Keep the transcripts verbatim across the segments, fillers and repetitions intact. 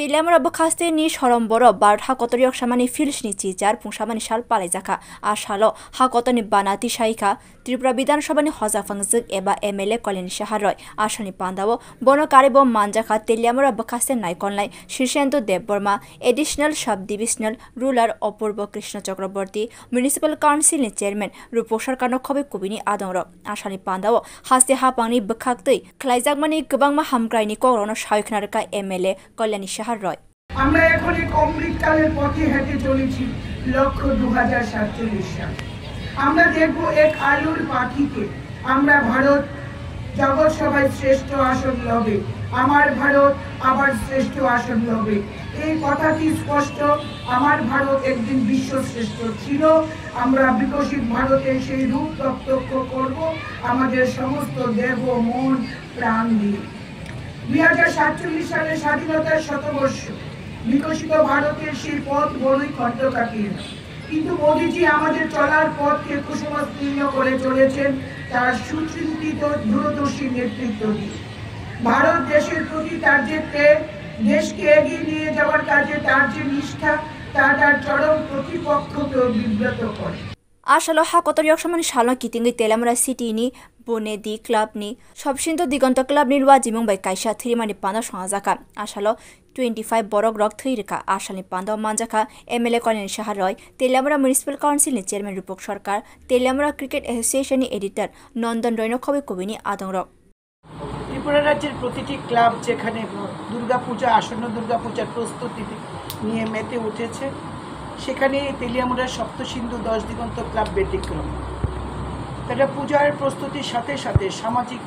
Teliamura bwkhasteni Soromboro Bharat hakotor yoksamani field sni chichar pungsamani sal palaijakha. A salo hakotorni bana tisaikha Tripura Bidhan Sabhani hoja phangjwk eba M L A Kalyan Saha Roy. A salni pandao bono karwibo manjakha Teliamura bwkhaste naikolnai Shishendu Debbarma, Additional Sub Divisional Ruler Apurbo Krishna Chakraborty, Municipal Council ni Chairman Rupo Sarkarno khobwi kubini adongrok. A salni pandao haste hapangni bwkhaktwi khlaijakmani kwbangma hamkraini kokrokno sawi khna rwkha M L A Kalyan Saha Roy. আমরা এখন এক অমৃতকালের পথে হেঁটে চলেছি লক্ষ্য দু হাজার সাতচল্লিশ সাল। আমরা দেখব এক আলোর পাখিকে। আমরা ভারত জগৎ সভায় শ্রেষ্ঠ আসন লবে, আমার ভারত আবার শ্রেষ্ঠ আসন লবে। এই কথাটি স্পষ্ট, আমার ভারত একদিন বিশ্বশ্রেষ্ঠ ছিল। আমরা বিকশিত ভারতের সেই রূপ প্রত্যক্ষ করব আমাদের সমস্ত দেহ, মন, প্রাণ দিয়ে। দুই হাজার সাতচল্লিশ সালের স্বাধীনতার শতবর্ষ, বিকশিত ভারতের সেই পথ বড়ই খণ্ডকাকীর্ণ। কিন্তু মোদিজি আমাদের চলার পথকে কুসুমাস্তীর্ণ করে চলেছেন তার সুচিন্তিত দূরদর্শী নেতৃত্ব দিয়ে। ভারত দেশের প্রতি তার যে প্রেম, দেশকে এগিয়ে নিয়ে যাওয়ার কাজে তার যে নিষ্ঠা, তা তার চরম প্রতিপক্ষকেও বিব্রত করে। A salo hakotor yoksamani salno kitingwi Teliamura City ni Bonedi Club ni Sobshindu Digonto Club ni luajimung bai kaisa thwimani panda songjakha. A salo twenty five borok rok thwi rwkha. A salni panda manjakha M L A Kalyan Saha Roy, Teliamura Municipal Council ni Chairman Rupak Sarkar, Teliamura Cricket Association ni Editor Nondan Roy no khobwi kubini adongrok. Tripura রাজ্যের প্রতিটি ক্লাব যেখানে দুর্গাপূজা, আসন্ন দুর্গাপূজার প্রস্তুতি নিয়ে মেতে উঠেছে, সেখানে তেলিয়ামুড়ার সপ্তসিন্ধু দশ দিগন্ত ক্লাব ব্যতিক্রম। তারা পূজার প্রস্তুতির সাথে সাথে সামাজিক,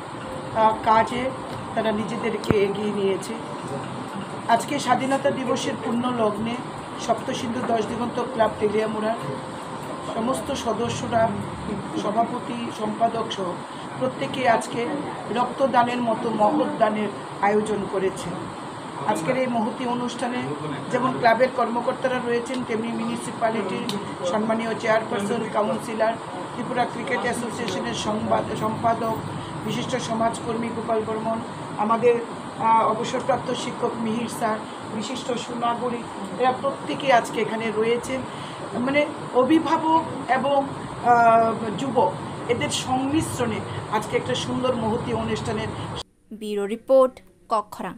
আহ, কাজে তারা নিজেদেরকে এগিয়ে নিয়েছে। আজকে স্বাধীনতা দিবসের পুণ্য লগ্নে সপ্তসিন্ধু দশ দিগন্ত ক্লাব তেলিয়ামুড়ার সমস্ত সদস্যরা, সভাপতি, সম্পাদক সহ প্রত্যেকে আজকে রক্তদানের মতো মহৎ দানের আয়োজন করেছে। আজকের এই মহতী অনুষ্ঠানে যেমন ক্লাবের কর্মকর্তারা রয়েছেন, তেমনি মিউনিসিপ্যালিটির সম্মানীয় চেয়ারপারসন, কাউন্সিলর, ত্রিপুরা ক্রিকেট অ্যাসোসিয়েশনের সংবাদ, সম্পাদক, বিশিষ্ট সমাজকর্মী গোপাল বর্মন, আমাদের, আহ, অবসরপ্রাপ্ত শিক্ষক মিহির স্যার, বিশিষ্ট সুনাগরিক, এরা প্রত্যেকে আজকে এখানে রয়েছেন। মানে, অভিভাবক এবং, আহ, যুবক, এদের সংমিশ্রণে আজকে একটা সুন্দর মহতী অনুষ্ঠানের Bureau Report, Kokkhorang.